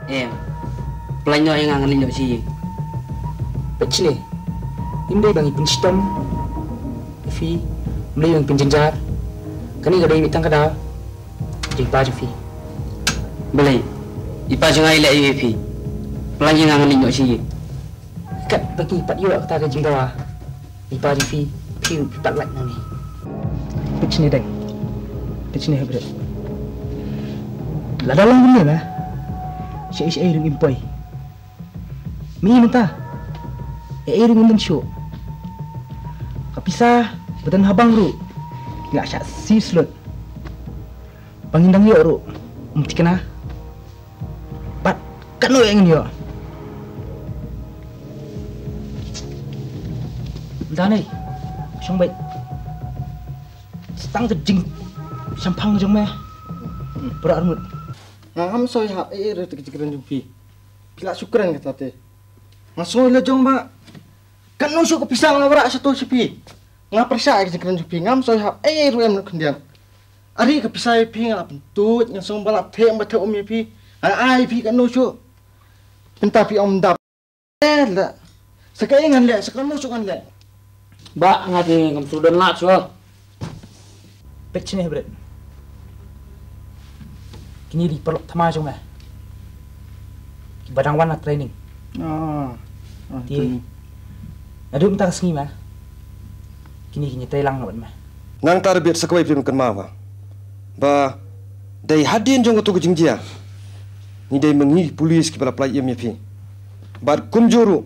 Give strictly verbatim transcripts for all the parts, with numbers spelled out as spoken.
Em. Plan noh ïa nga ngan leit noh sha ïing. Peit shane. Ym dei ba ngi pynshitom ïa phi, ym dei ba ngi pynjynjar. Kane ka dei mih tang ka daw jingpynpaw jong phi. Balei i pa jong nga i leh ïa phi? Plan ïa nga ngan leit noh sha ïing. Katba ngi pat ïoh kata ka jingdawa, i pa jong phi, phi ruh phi pat lait nangne. Peit shane Deng. Peit shane Hybrid. Lada long kumne ba shaei shaei ruh ngim poi. Mynta ei ei ruh ngim don shuh. Ka pisa ba don ha bank ruh la shah siew slot. Ba ngin dang ïoh ruh ym thikna. Bad katno ïa ngin ïoh. Mynta ne shong beit. Tang ka jingshemphang jong me. Bro Armut. Nga ngam soi hap ei ei ruh ka jingkren jong phi. Phi lah shu kren kata te. Nga soi la jong ba katno shuh ka pisa nga wanrah shato sha phi. Nga pyrshah ka jingkren jong phi, ngam soi hap ei ei ruh em lut khyndiat. Are ka pisa ïa phi nga la pyntuid, nga sngewbha la theh ba theh um ïa phi. Nga ai ïa phi katno shuh. Mynta phi ong ym dap. Eh, la. Sa kaei ngan leh, sa katno shuh ngan leh. Bah, nga te ngam shu don lad shuh. Peit shane Hybrid. Kine dei paralok thma jong me. Kiba dang wan na training. Ah. Ah, te training. Naduh mynta ka sngi ma, kine kin ïatrei lang noh bad me. Nangta Hybrid, sa kawei phi kynmaw ba, ba dei hadien jong kato ka jingjia, ngi dei ma ngi ki pulit kiba la pyllait im ïa phi. Bad kumjuh ruh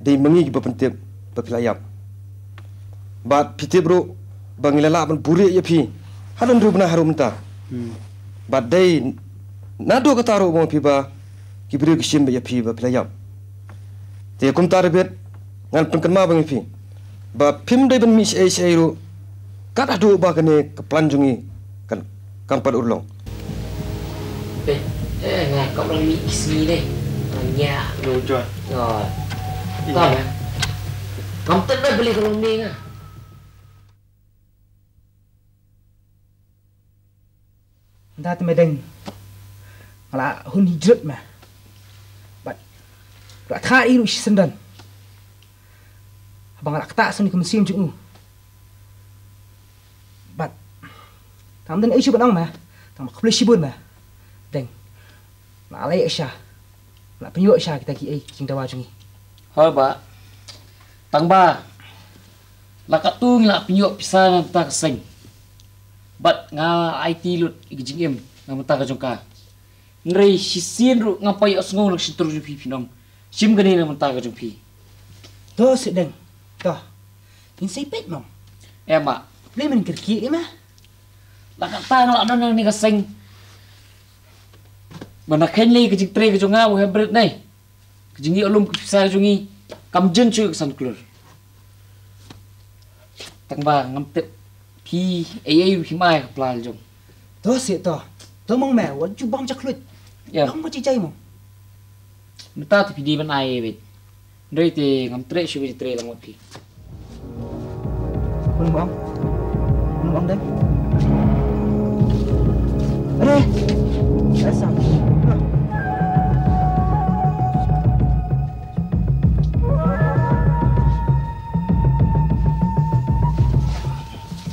dei ma ngi kiba pyntip ba phi la ïap. Bad phi tip ruh ba ngi la lah ban buhrieh ïa phi halor u bnai haduh mynta. Hmm. Bad dei naduh kata ruh ba phi ba ki briew ki shim ïa phi ba phi la ïap. Te kumta Hybrid, ngan pynkynmaw ba ngi phi ba phim dei ban mih shaei shaei ruh kat haduh ba kane ka plan jong ngi kan kam pat urlong. Eh, eh, nga kam long mih ki sngi dei. Nga nya. Lo jot. Oh. Iya. Kam, eh? Kam tep da beli ka long mih nga. Nda te me Deng. Nga la hun hijrut me. Bad nga la thad ïa u shi syndon. Haba nga la ktah sani ka mynsiem jong u. Bad tang don ei shu ban ong me. Tang ba khublei shibun me Deng. Nga la leh sha, nga la pynïoh sha kita ki ei ki jingdawa jong ngi. Hooid bah. Tang ba la katto ngi la pynïoh pisa na bynta ka seng. Bad nga aiti lut ïa ka jingim na bynta ka jong ka. Hynrei shisien ruh ngam pat ïohsngew na ka shyntur jong phi phin ong shim kane na bynta ka jong phi. To Sir Deng, to. Ngin sei peit mo. Em bah. Balei men kyrkieh ïa me? La katta nga la don hangne ha ka seng. Ba na kheiñ lei ka jingtrei ka jong nga bad u Hybrid ne, ka jingïoh lum ka pisa ka jong ngi kam jin shuh ka san klur. Tang ba ngam tip phi ei ei phi mai ka pla jong. To Sir to. To mong me, wat ju bam ja khluit. Ïa. Dang ba jijai mo. Mynta te phi dei ban ai beit. Hynrei te ngam treh shuh ban trei lang bad phi. Bun bong. Bun bong dei. Are. Are sang.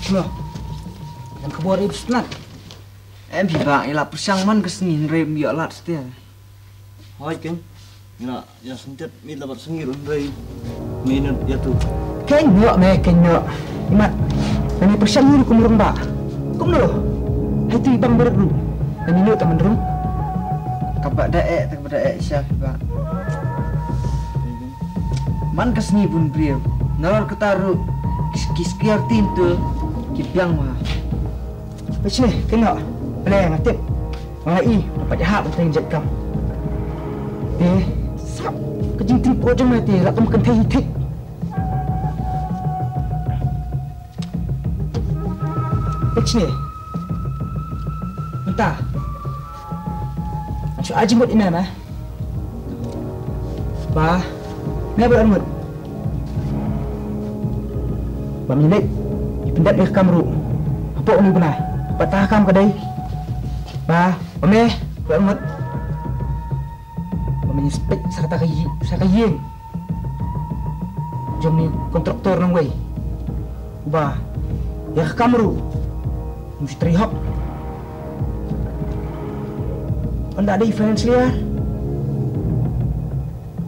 Lo. Ngan khubor ip snat. Em phi ba ila pyrshang man ka sngi hynrei ym ïoh lad stia. Hoi keng. Ila ïa sngewthuh mi la bad sngi ruh hynrei mi nut ïa tu. Keng ïoh me keng ïoh. Imat. Kami pyrshang ïa kum rong ba. Kumno? Hai tu ibang beret ruh. Kami ïoh taman rong. Ka ba da eh, ka ba da eh sha phi ba. Man ka sngi bun briew. Nalor kata ruh ki skiar tin tu ki biang ma. Pachne kynnoh, pynlong nga tip. Nga i, dapat jahat tentang jet kam. Te sap ka jingtrip ko jong me te la kum kynthei hi thik. Pachne. Mynta. Shu aji mut ina na. Ba, me ba mut. Ba mi lek, i pyndep ni kam ruh. Hapoh ni bnai. Ba ta kam ka dei. Ba, ba me ba mut. Ngi spek sa kata ka yi-, sa ka ïing jong ni kontraktor nongwei. Uba ïa ka kam ruh um shu trei hok. Ynda dei financial year,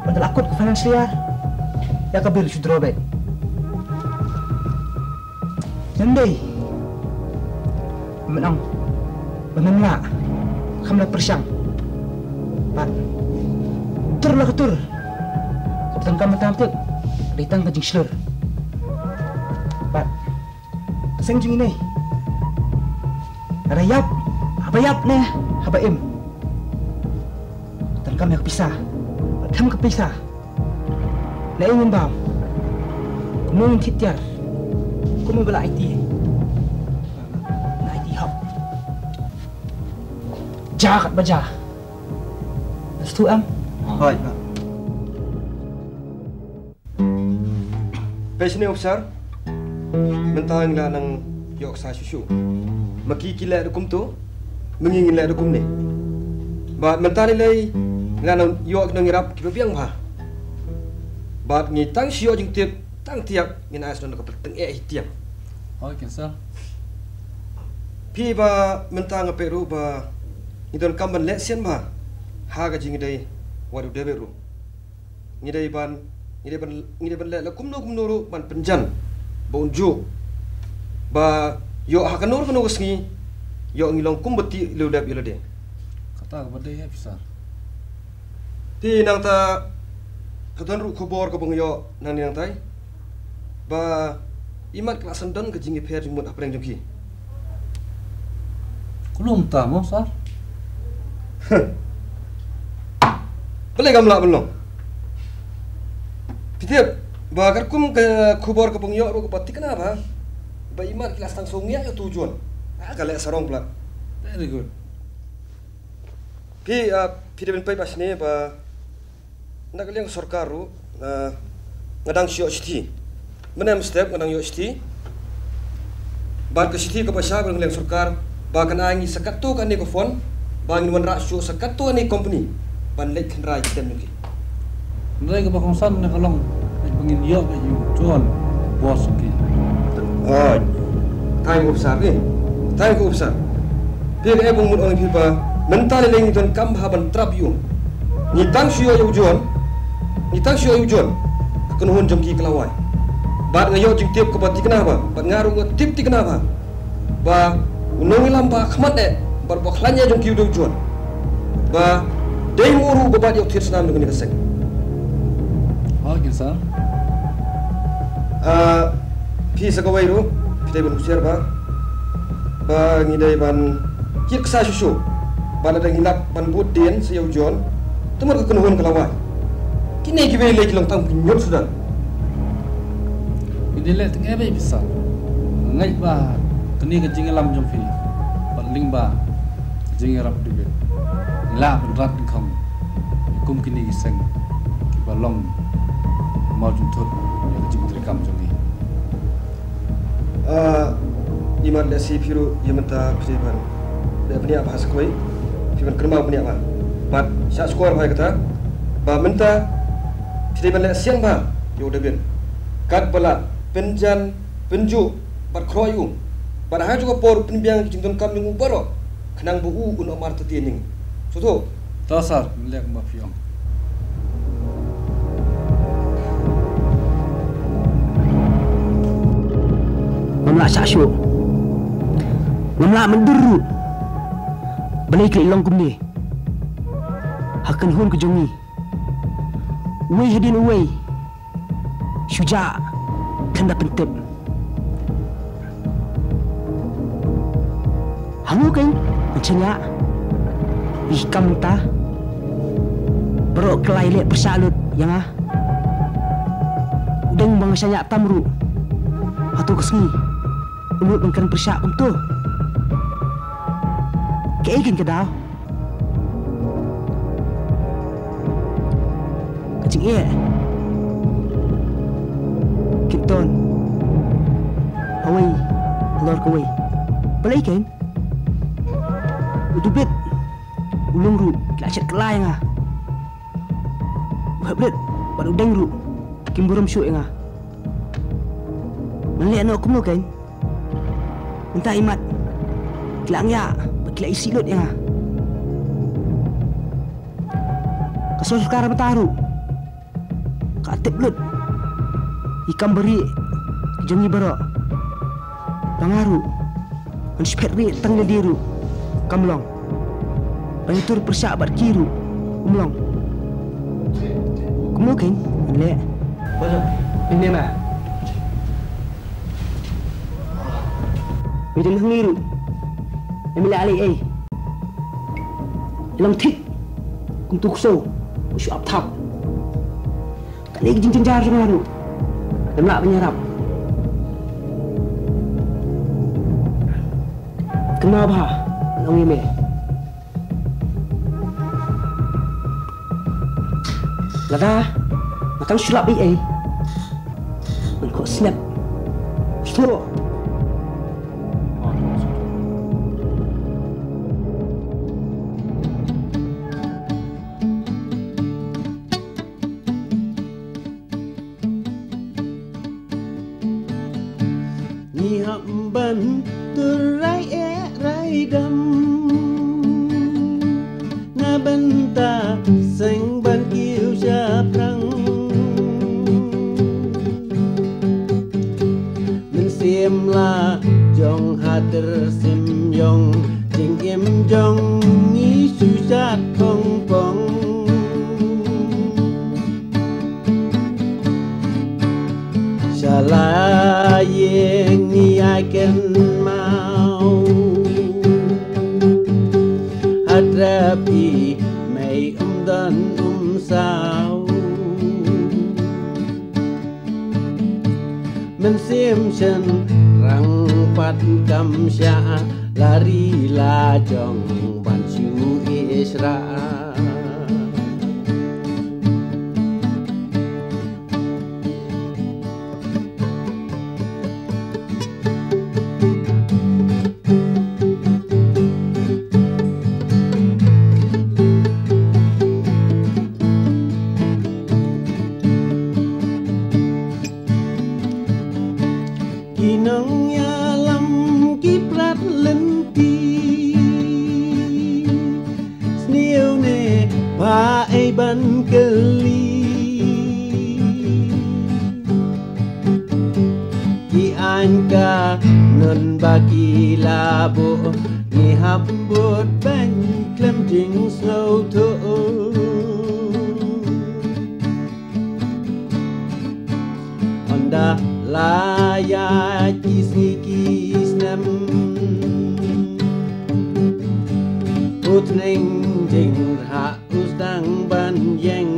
ynda la kut ka financial year, ïa ka bill shu draw back. Ym dei mynta ba mem lah, kham la pyrshang. Bad tur la ka tur, ka bteng kam tam tip, dei tang ka jingshlur. Bad ka seng jong ngi nei, lada ïap, haba ïap ne haba im, tang kam ïa ka pisa, bad kam ka pisa. Lei ngin bam. Kumno ngin thied tiar? Kumno ba la aiti? La aiti hok. Ja kat ba ja. Astu am? Hoi. Pei shane, officer. Mynta ngi la nang ïoh ksa shuh shuh. Ma ki ki leh da kumto, ma ngi ngin leh da kumne. Bad mynta ngi lei ngi la nang ïoh ki nongïarap kiba biang bha. Bad ngi tang shu ïoh jingtip tang tiak ngin ai sdang da ka pyrthei eh tiang. Hoi, kin sir. Phi ba mynta nga peit ruh ba ngi donkam ban leh sian bha ha ka jingdei wat u David ruh. Ngi dei ban, ngi dei ban, ngi dei ban leh la kumno kumno ruh ban pynjan ba un juh, ba ïoh ha kano kano ka sngi ïoh ngi long kum ba tih ïa u Dave ïa lade. Kata kaba dei, eh, officer. Te nangta ka don ruh khubor kaba nga ïoh nangne nangtai, ba imat ka la sdang don ka jingïapher jingmut hapdeng jong ki. Kulum ta mo, sir? Balei kam lah ban long? Phi tip ba katkum ka khubor kaba nga ïoh ruh kaba thikna ba, ba imat ki la sdang sngewthuh ïa uto u John. Ah, ka leh sarong pla. Very good. Phi, ah, phi dei ban peit ba shane ba na ka liang sorkar ruh, ah, nga dang shu ïoh shithi. Mynne mynstep nga dang ïoh shithi. Bad ka shithi kaba shah na ka liang sorkar ba kan ai ngi sa katto katne ka fund ba ngin wanrah shuh sa katto katne company ban leit khynra ïa ki tem jong ki. Hynrei kaba kongsan na ka long ba ngin ïoh ïa u John, boss jong ki. Oi. Thank you, officer, eh. Thank you, officer. Phi ka eh bun mut ong phi ba mynta lei lei ngi donkam bha ban trap ïa u. Ngi tang shu ïoh ïa u John. Ngi tang shu ïoh ïa u John. Ka kynhun jong ki ka la wai. Bad nga ïoh jingtip kaba thikna ba, bad nga ruh nga tip thikna ba, ba u nongïalam ba khmat eh bad ba khlaiñ eh jong ki u dei u John. Ba dei mo ruh ba bat ïa u thied snam jong kane ka seng. Hoi, kin sir. Ah, phi sa kawei ruh phi dei ban husiar ba, ba ngi dei ban kit ksa shuh shuh ba lada ngi lap ban bud dien sa ïa u John, te mut ka kynhun ka la wai. Kine kiwei lei ki long tang pynïoh suda. Ngi dei leh tang eh ba i pisa. Ngeit ba kane ka jingïalam jong phi bad lyngba ka jingïarap David, ngi lah ban rat dyngkhong kum kine ki seng kiba long mawjynthut ïa ka jingtrei kam jong ngi. Ah, imat lehse phi ruh ïa mynta phi dei ban leh bniah bha sa kawei, phi ban kynmaw bniah bha. Bad shah shkor bha ïa kata ba mynta phi dei ban leh sian bha ïa u David. Katba la pynjan pynjuh bad khroh ïa u, bad ha kajuh ka por pynbiang ki jingdonkam jong u baroh khnang ba u un ym artatien ïa ngi. Sngewthuh? To sir, ngin leh kumba phi ong. Ngam lah shah shuh. Ngam lah mynta ruh. Balei ka leit long kumne ha ka kynhun ka jong ngi? Uwei hadien uwei shu jah khlem da pyntip. Hangne kein ngan shaniah ïa ki kam mynta. Baroh ki la ïaleh pyrshah lut ïa nga. U dang ba nga shaniah tam ruh hato ka sngi un nud ban kren pyrshah kumto. Kaei kein ka daw? Ka jingeh kin don hawei halor kawei. Balei kein? U David u long ruh ki la shet kylla ïa nga. Bret bad u Deng ruh kim burom shuh ïa nga. Ngan leh noh kumno kein? Mynta i mat ki la ngiah bad ki la isih lut ïa nga. Ka sorkar mynta ruh ka tip lut ïa i kam bari jong ngi baroh. Ba nga ruh ngan shu phet rieh tang lade ruh kam long. Ba ngi tur pyrshah bad ki ruh um long. Kumno kein ngan leh? Ine ma. Ine ma hangne ruh. Em leh ale ei. Long thik kum tu kso u shu ap thap. Kane ka jingjynjar jong nga ruh. Lem lah ban ïarap. Kynmaw bha, nga ong ïa me. Lada nga tang shu lap ei ei, ngan khoh snep. Sngewthuh? Ngi hap ban tur rai eh rai dam na bynta seng ban kiew shaphrang. Mynsiem la jong ha ter sim jong jingim jong ngi shu shat phong phong. Sha la ïing ïa kynmaw. Hadrap i mei um don um saw. Mynsiem shen rang pat kam shah la ri la jong ban shu i shrah. Ki nongïalam ki prat lynti. Sniew ne ba ei ban kylli. Ki aiñ ka non ba ki la buh. Ngi hap bud ban khlem jingsngewthuh. Ynda la ïaid ki sngi ki snem, u tneng jingrhah u sdang ban ïeng.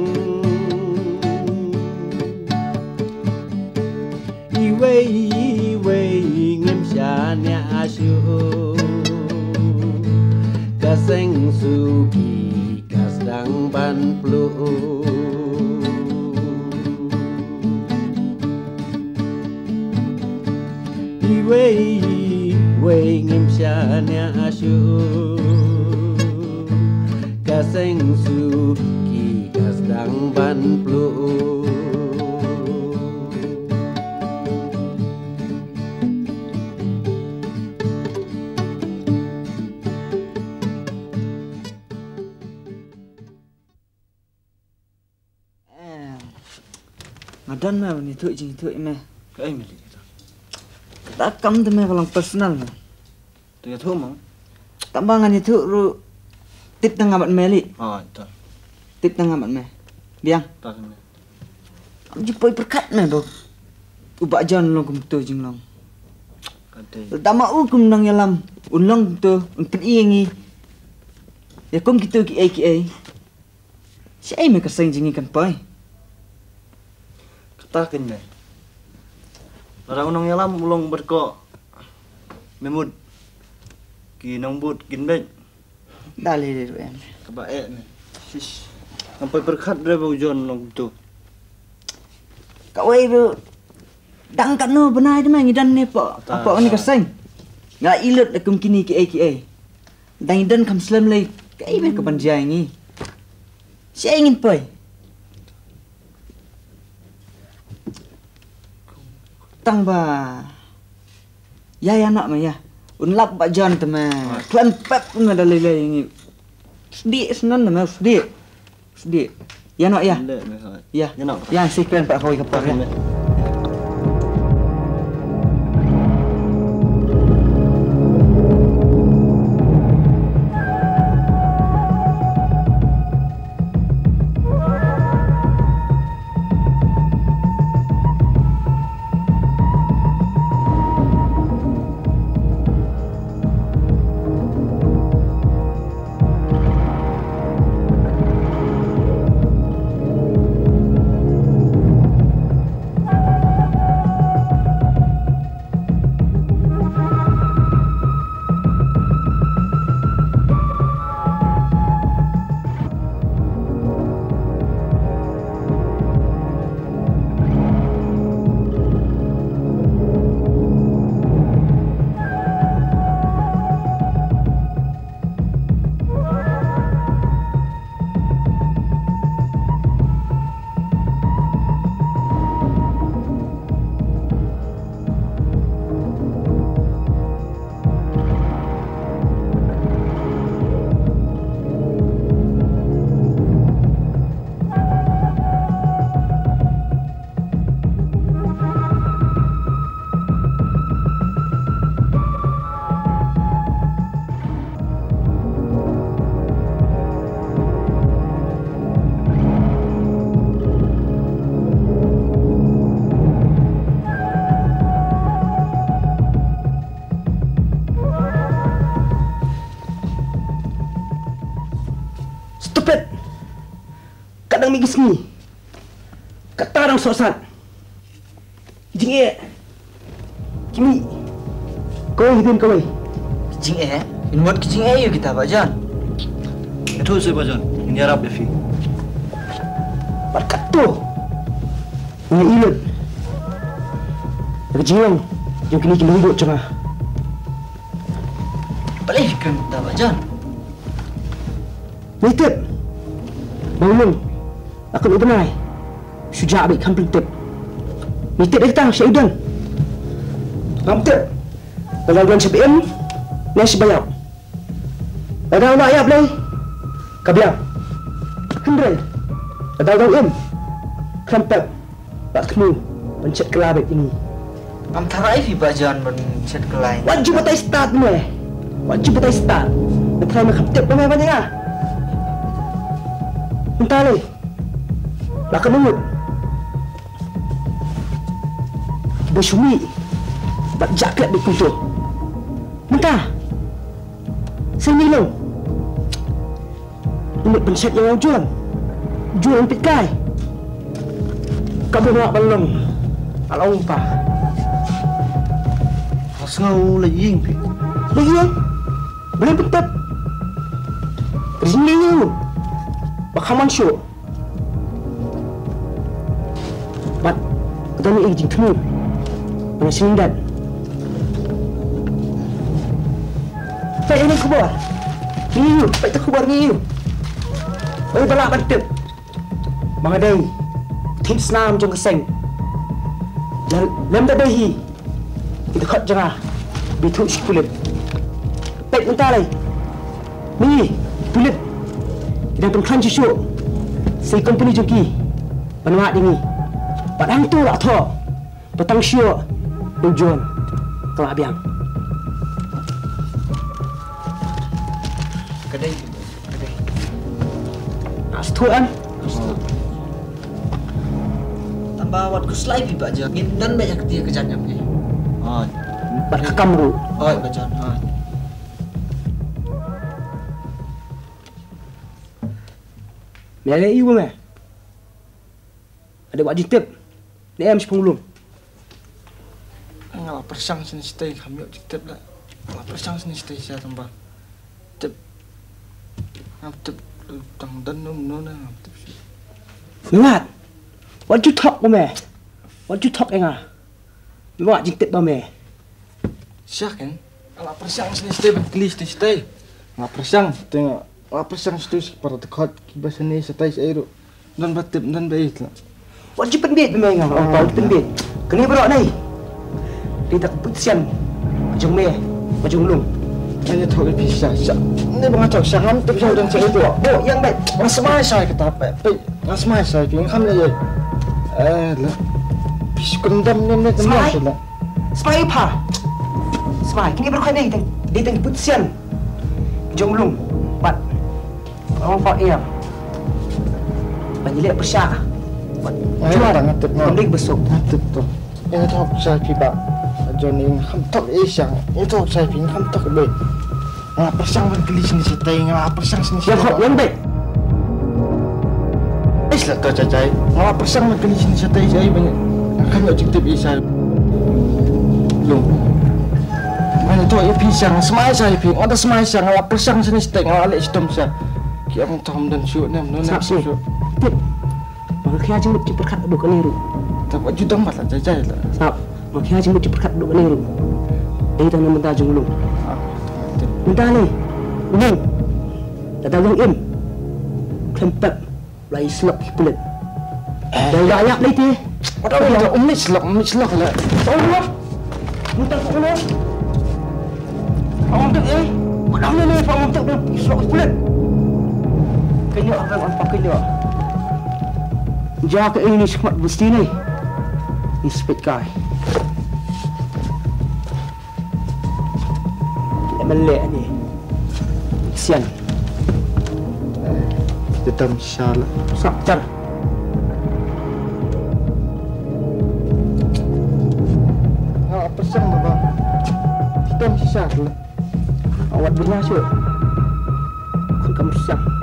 Iwei iwei ngim shaniah shuh, ka seng suki ka sdang ban pluh. Iwei iwei ngim shaniah shuh, ka seng suki ka sdang ban pluh. Em, nga don me ban ïathuh jingïathuh ïa me. Kaei me leh ïa ka? Kata kam te me ka long personal me. To ïathuh mo. Tang ba ngan ïathuh ruh tip tang nga bad me leh. Ah, to. Tip tang nga bad me. Biang. To me. Am ju poi pyrkhat me ba u Bah John long kumto jinglong. Ka dei. Lada ma u kum nongïalam un long kumto, un pyni ïa ngi ïa kum kito kiei kiei. Shaei me ka seng jong ngi kan poi? Kata kein me. Lada u nongïalam u long bad ko, me mut ki nongbud kin beit. Da lei lei ruh em. Kaba eh me. Shish. Ngam poi pyrkhat re ba u John long kumto. Kawei ruh dang katno bnai te me ngi don ne hapoh, hapoh kane ka seng. Nga la i lut da kum kine kiei kiei. Dang i don kham slem lei, kaei me ka ban jia ïa ngi? Shaei ngin poi? Tang ba. Ïa, ïa, noh me ïa. Un lap Bah John te me. Khlem pep me da lei lei ngi. Sdieh snan me sdieh. Sdieh. Ïa, noh ïa. Ïa. Ïa, noh. Ïa, si kren pat kawei ka por ïa. Stupid! Ka dang mih ki sngi. Kata dang sohsat. Jingeh. Ki mih. Kawei hadien kawei. Jingeh? Ïa mut ki jingeh ïa kita Bah John. Ïathuh seh Bah John. Ngin ïarap ïa phi. Bad kato. Nga ïohi lut ïa ka jinglong jong kine ki nongbud jong nga. Balei phi kren kumta Bah John? Me tip ba u Lung la kut u bnai, shu jah beit kham pyntip. Me tip ïa kata, shaei u don? Ngam tip. Lada u don sha ba im ne sha ba ïap. Lada u la ïap lei, ka biang. Hynrei lada u don im, khlem pep. Ba thmu ban shet kylla beit ïa ngi. Ngam tharai phi Bah John ban shet kylla ïa ngi. Wat ju batai stad me. Wat ju batai stad. Nga tharai me kham tip ba me ban ïa nga. Mynta lei la ka ngut kiba shu mih bad jah klet beit kumto. Mynta Seng Nilong. Ngi mut ban shet ïa u John. John peit kai. Ka bym lah ban long. Ka long pa. Ka sngew la ïing phi. La ïing. Balei phi tep? Ka jingïing. Ba khaman shuh. Bad ka don ïa ka jingthmu ba nga sngewdon. Peit ïa ka khubor. Ngi ïoh, peit ïa ka khubor ngi ïoh. Oi ba lah ban tip ba nga dei u theiñ snam jong ka seng. Lem da dei hi. Ki dkhot jong nga ba ïathuh sha ki pulit. Peit mynta lei. Ngi, ki pulit ki dang pynkhlaiñ shuh shuh sa ki kompani jong ki ban wad ïa ngi. Bad hangto la thoh ba tang shuh u John ka la biang. Ka dei. Nga sngewthuh em. Tang ba wat khuslai phi Bah John. Ngin don beit ha kti ka jait em phi. Hooid. Bad ka kam ruh. Hooid Bah John, hooid. Me leh aïu me? Nga dei wad jingtip. Ne em shaphang u Lung. Nga la pyrshang shane shatei, ngam ïoh jingtip la. Nga la pyrshang shane shatei sha tang ba tip. Ngam tip tang don no no ne ngam tip. Me wat. Wat ju thok ba me. Wat ju thok ïa nga. Me wad jingtip ba me. Sha ken. Nga la pyrshang shane shatei ban kylli shane shatei. Nga la pyrshang shatei nga. Nga la pyrshang shatei sha ki para dkhot kiba shane shatei shaei ruh. Don ba tip, don ba ïeit la. Wat ju pynbeit ba me nga, wat ju pynbeit. Kane baroh ne. Ita ka put sian. Jong me. Jong lung. Nga ïathuh ïa phi sha sha. Ni ba nga ïathuh sha ngam tip sha u dang sha ïathuh. Bo, ïeng beit. Nga smai sha ïa kata peit. Peit, nga smai sha ïa phi, nga kham leh ïa. Eh, la. Phi shu kyndam ne ne kyndam. Smai. Phi la. Smai pha. Smai. Kine baroh kane dei tang, dei tang put sian. Jong lung. Bad Ong pa ïa. Ban ïaleh pyrshah. Ai, jual. Tang nga tip, nga. Kambing besuk. Nga tip to. Ïa, nga ïathuh sha phi ba. Jong ni nga kham tok ïa sha. Ïa, ïathuh sha phi nga kham tok beit. Nga pyrshang ban kylli shane shatei, nga pyrshang shane shatei. Ïeng beit. Ïa, la to Jai Jai. Nga pyrshang ban kylli shane shatei, shatei ban. Nga kham ïoh jingtip ïa sha. Lung. Nga ïathuh ïa phi sha, nga smai sha ïa phi. Nga da smai sha, nga pyrshang shane shatei, nga leh shitom sha. Ki ong to ym don shuh ne, ym don shuh. Tip. Ba nga khia jingmut jingpyrkhat haduh kane ruh. Te ba ju dang ba la Jai Jai la. Sngap. Ba nga khia jingmut jingpyrkhat haduh kane ruh. Dei tang na mynta jong lung. Ah, tip. Mynta ne. Lung. Lada long im. Khlem pep. La i slok i pulit. Eh, dei la ïap lei te. Wat ong ïa um ni slok, um ni slok la. Ong ïa. Mutar ko ong. Ong tu eh. Wat ong ni, ong tu, i slok i pulit. Kenyo apa ong pa kenyo. Ja ke ini smat besti ni. Inspek kai. Em le ni. Sian. Tetam shala. Sap tar. Nga pyrshang ba. Tetam shala. Awat bina shu. Kun kam pyrshang.